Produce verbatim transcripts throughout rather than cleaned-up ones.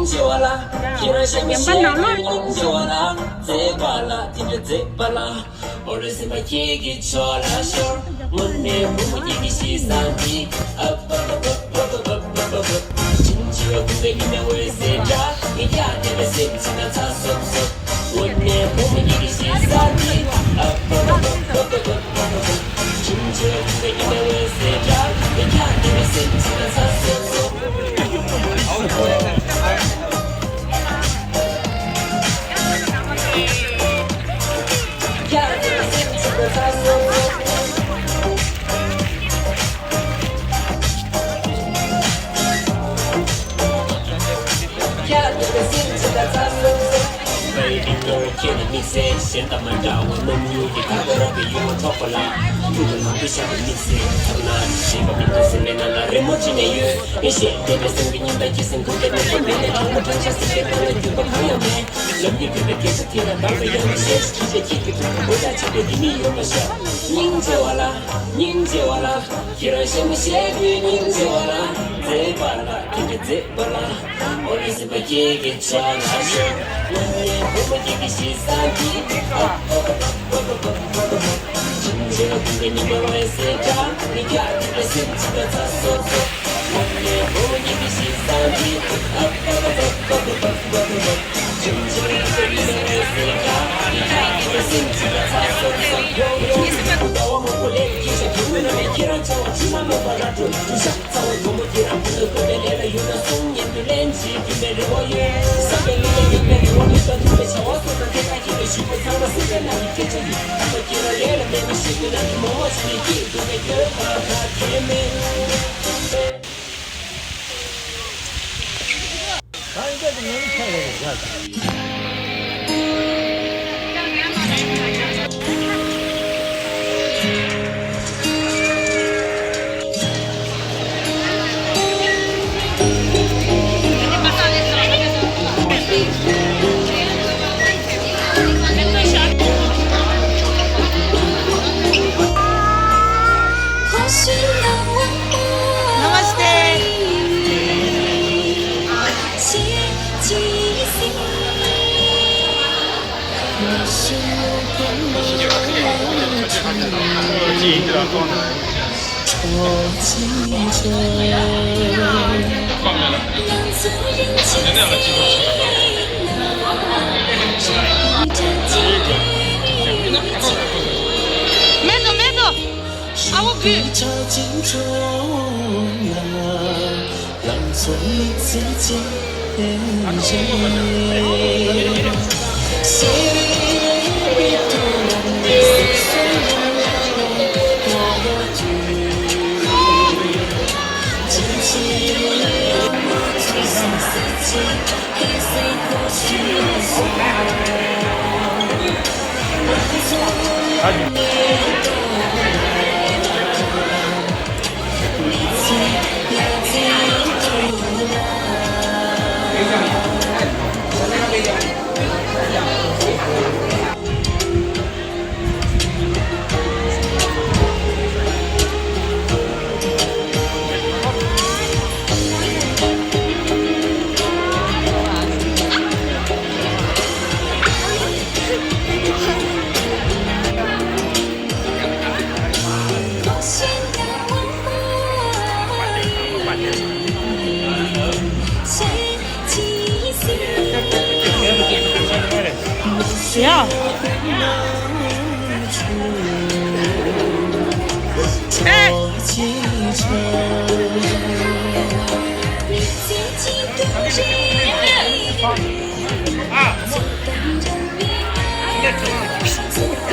ཆེ་བ་ལ། ཁྱེད་རང་ཤ་མི་བཞེས་ཀྱི་སྙིང་རྗེ་བ་ལ། མཛེས་པ་ལ་དེ་འདྲ་མཛེས་པ་ལ། ཨོ་རེ་སེམས་པ་ཁྱེད་ཀྱི་ཕྱོགས་ལ་ཤོར། དངོས་གནས་བུ་མོ་ཁྱེད་ཀྱི་ཤེས་ས་འདི། ཨ་པ་པ་པ། ཁྱིམ་ཆེ་བ་ཀུན་དགའ་ཉི་མའི་འོད་ཟེར་འདྲ། ངས་ཀྱང་དེ་འདྲ་སེམས་ཅན་ལ་ཚ་སོབ་སོབ། དངོས་གནས་བུ་མོ་ཁྱེད་ཀྱི་ཤེས་ས་འདི། ཨ་པ་པ་པ། ཁྱིམ་ཆེ་བ་ཀུན་དགའ་ཉི་མའི་འོད་ཟེར་འདྲ། ངས་ཀྱང་དེ་འདྲ་སེམས་ཅན་ལ་ཚ་སོབ་སོབ། ཁྱེད་ནི་དམིགས་བསལ་གཞན་དང་མ་འདྲ་བ་རྣམ་གཉིས་ཀྱི་ཁ་ཁ་རོག་གི་ཡུལ་ལ་འཕྲོག་པ་ལ། ཐུགས་དང་ལག་པའི་ཞབས་ཀྱིས་དམིགས་བསལ་ཚོར་སྣང་བྱེད་པ་མི་འདུག་སེམས་པའི་ནང་ལ་རི་མོ་བྲིས་ནས་ཡོད། ངས་བཤད་བདེ་བའི་སེམས་ཀྱི་ཉི་ཟླ་སྐྱིད་སེམས་ཀུན་ཏུ་མི་ཁོམ་མེད་ན་གྲང་མོ་གྲང་ཤ་སེམས་པའི་ནང་ལ་འགྱུར་བ་གང་ཡང་མེད། ལམ་གྱི་བོད་པའི་སྐད་ཆ་དེ་ལ་བདག་ལ་ཡང་མི་ཤེས། ཁྱི་ཞིག་ཁྱི་གི་ཐུག་པའི་མགོ་ལྕགས་ཆེ་བའི་དེ་མི་ཡོད་པ་ཤོག་སྙིང་རྗེ་བ་ལ། སྙིང་རྗེ་བ་ལ། ཁྱེད་རང་ཤ་མི་བཞེས་ཀྱི་སྙིང་རྗེ་བ་ལ། མཛེས་པ་ལ་དེ་འདྲ་མཛེས་པ་ལ། ཨོ་རེ་སེམས་པ་ཁྱེད་ཀྱི་ཕྱོགས་ལ་ཤོར། དངོས་གནས་བུ་མོ་ཁྱེད་ཀྱི་ཤེས་ས་འདི། ཨ་པ་པ་པ། ཁྱིམ་ཆེ་བ་ཀུན་དགའ་ཉི་མའི་འོད་ཟེར་འདྲ། ངས་ཀྱང་དེ་འདྲ་སེམས་ཅན་ལ་ཚ་སོབ་སོབ། དངོས་གནས་བུ་མོ་ཁྱེད་ཀྱི་ཤེས་ས་འདི། ཨ་པ་པ་པ། ཁྱིམ་ཆེ་བ་ཀུན་དགའ་ཉི་མའི་འོད་ཟེར་འདྲ། ངས་ཀྱང་དེ་འདྲ་སེམས་ཅན་ལ་ཚ་སོབ་སོབ། ཡོ་ཡོ། ཟླ་བ་དམར་པོ་ལས་ཀྱི་ཤ་དུང་ནང་ནས། ཁྱེད་རང་བྱ་བ་ཆུ་ནང་མོག་པ་ར་སྤྲོད་དུ་ཤ། ཚ་བའི་དགོང་མོ་ཁྱེད་རང་བུ་ལ་བསྐོས་པའི་ལས་ལ་ཡོད་ན་སོང་། ཉན་དུ་ལན་གཅིག་སྐྱིད་པའི་རེ་བ་ཡོད། བསམ་པའི་ལུས་ལ་ཡོད་པའི་རེ་བ་མེད་པ་འདུག་པའི་བྱ་བ་སོགས་དང་དེ་དག་ཁྱེད་ལ་ཞུས་པ་ཚང་མ་སེམས་པའི་ནང་གི་སྐད་ཆ་ཡིན། ཐ་མ་ཁྱེད་རང་ལས་ལ་མེད་པ་ཤི་དུས་ནང་གི་མོ་མོ་ཞིག་ནས་སྐྱིད་འདུག་པའི་སྐྱོ་བ་ཁ་ཁྱེད་མེད། नमस्ते। མེད་དོ་མེད་དོ། ཨ་བོ་བུ།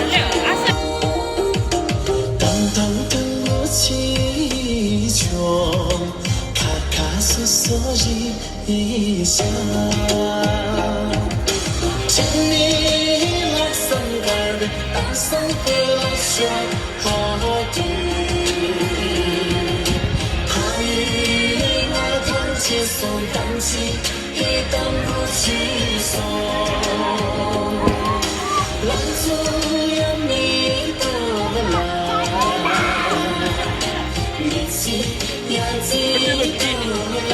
ཡ། ཨེ། དང་དང་དང་པོ་ཆེ་ཆུང་ཁ་ཁ་སོ་སོ་རེད། ཨི་ཤ། ཁྲིད་ནས་ལག་སང་གར་བའི་དྭངས་སང་དེ་ལ་ཤོག་ཧ་ཧ་དུ། ཧ་ཡི་ང་ཐང་ཆེ་སོང་དང་ཆེ་ཨི་དང་རུ་ཆེ་སོང་། ལང་ཚོ་ཡ་མི་ཏོ་ལ་མི་ཚེ། 呀，记住了。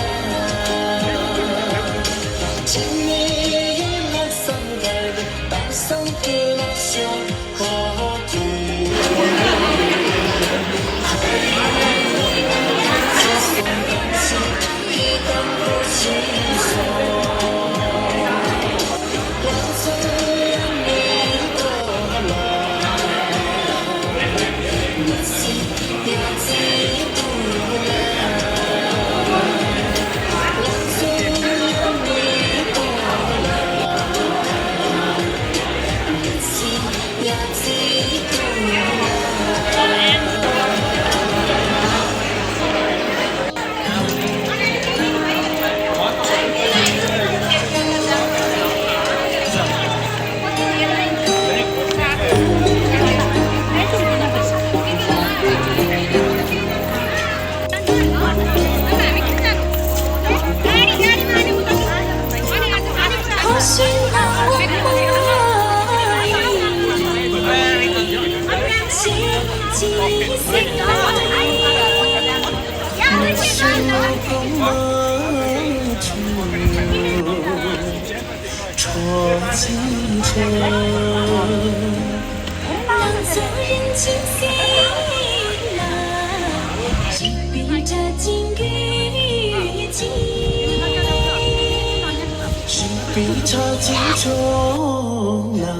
པའི་ཆ་ཆེན་ཆུང་ལ།